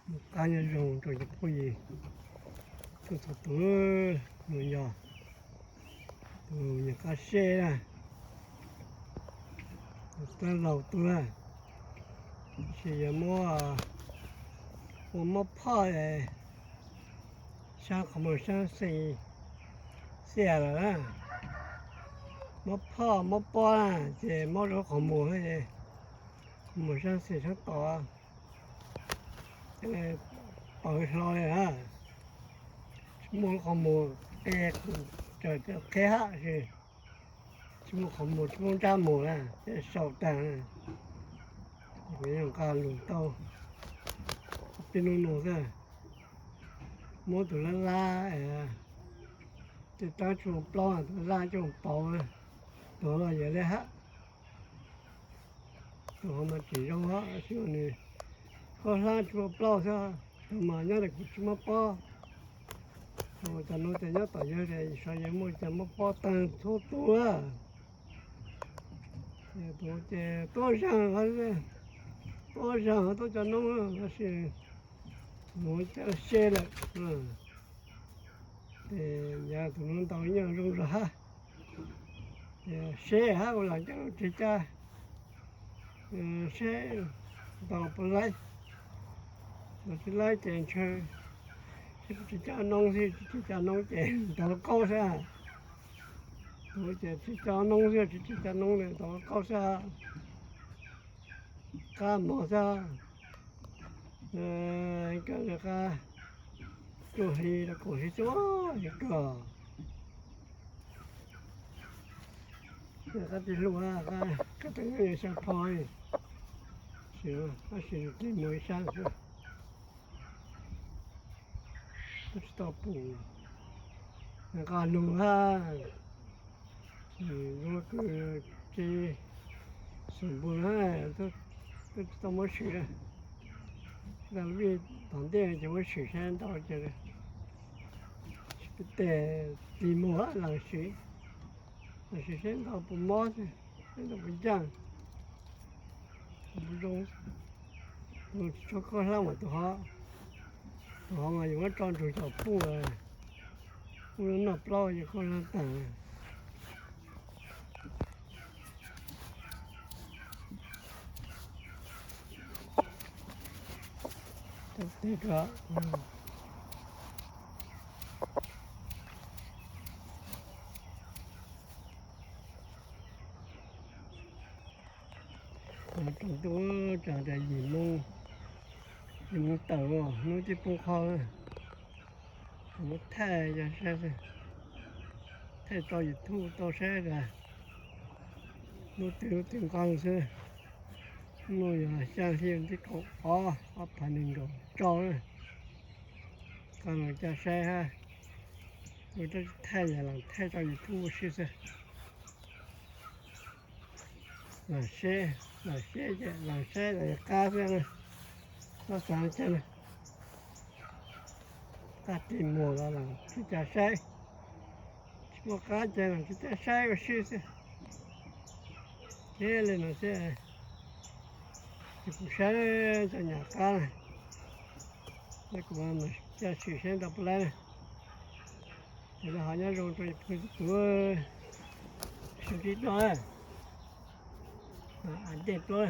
Qab nyob zoo rau cov phooj ywg txhua txhua tus, nws yog tus nyuam qab seb na, tus laus tuag, tab sis yog muab, ua mob phoj, sab qhov muag sab xis xiam lawm na. Mob phoj mob pob na, ces mob rau qhov muag, qhov muag sab xis sab tod, pawv hlo li na. Tsis muaj qhov muag, qe qhov, qheb hab, tsis muaj qhov muag, tsis muaj nrab muag na, ces sau tag. Kuv yeej nqa lus tau peb hnub no xwb. Muab tus laj laj, tej tab tsis muaj plaub, tus laj coj pauv, tus no yog li hab. Tus ho mas tsis zoo hab, tab sis nws khaub hlab tsis muaj plaub xwb, tus mas nyob ntawm kuv tsis muaj pob. Tus no ces nyob tom yawg, sau yawg muaj cov muaj pob tag txhua tus. Tus ces tuab zaug, tuab zaug tuab cov noob, tab sis tus no cas seb lawm. Ces yav tus no ntaus nyob zoo zog hab. Seb hab ua los cas tsis cas, seb ntaus puas laib, los tsis laib ces ntshe tsis coj noob xwb, tsis coj noob ces ntaus qaub xwb. Tus ces tsis coj noob xwb, tsis coj noob li ntaus qaub xwb. Qab mos xwb. Koj qab tsuj hli rau kaum hli xwb, koj qab tij hlub, koj tus nyuj xya pho, tab sis tig mus ib sab xwb. Twb tsis tau pum, nqa lug hab, zoo kws tsis xum npus na, twb tsis tau muab swm. Tag vij tom ntej ces muab swm saib ntau ces, tes tig mus hab los swm, los swm saib ntau puas mob xwb, saib ntau puas ncaaj, puas zoo. Tus tsis tshua khaub hlab mas tus hov, tus hov mas yuav muab tso nrug cov puj, puj noj plaub ces khaub hlab taag. Tsaus ntuj, tsaus ntuj yim moos, yim moos tawm, hnub twb poob qho, muab thaij saib, thaij tso YouTube tau saib as. Hnub twg hnub twg nqaa xwb, hnub no yog xyaa hli thib kaum ob, ob phav nees nkaum rau na. Nqaa los ca saib hab, ua rab thaij yog los thaij tso YouTube ua si xwb. Los seb, los seb ces los saib los qab xwb na. Txhob xav cas na, qab tig mus los los tsis ca saib, tsis muaj qab ces los tsis ca saib ua si xwb. Ces li no xwb, ces kuv saib cov nyuam qab na, kuv ca swm saib ntau puas laib na. Ces ho nyob zoo rau ib tug tug, sib ntsib dua, a dej dua.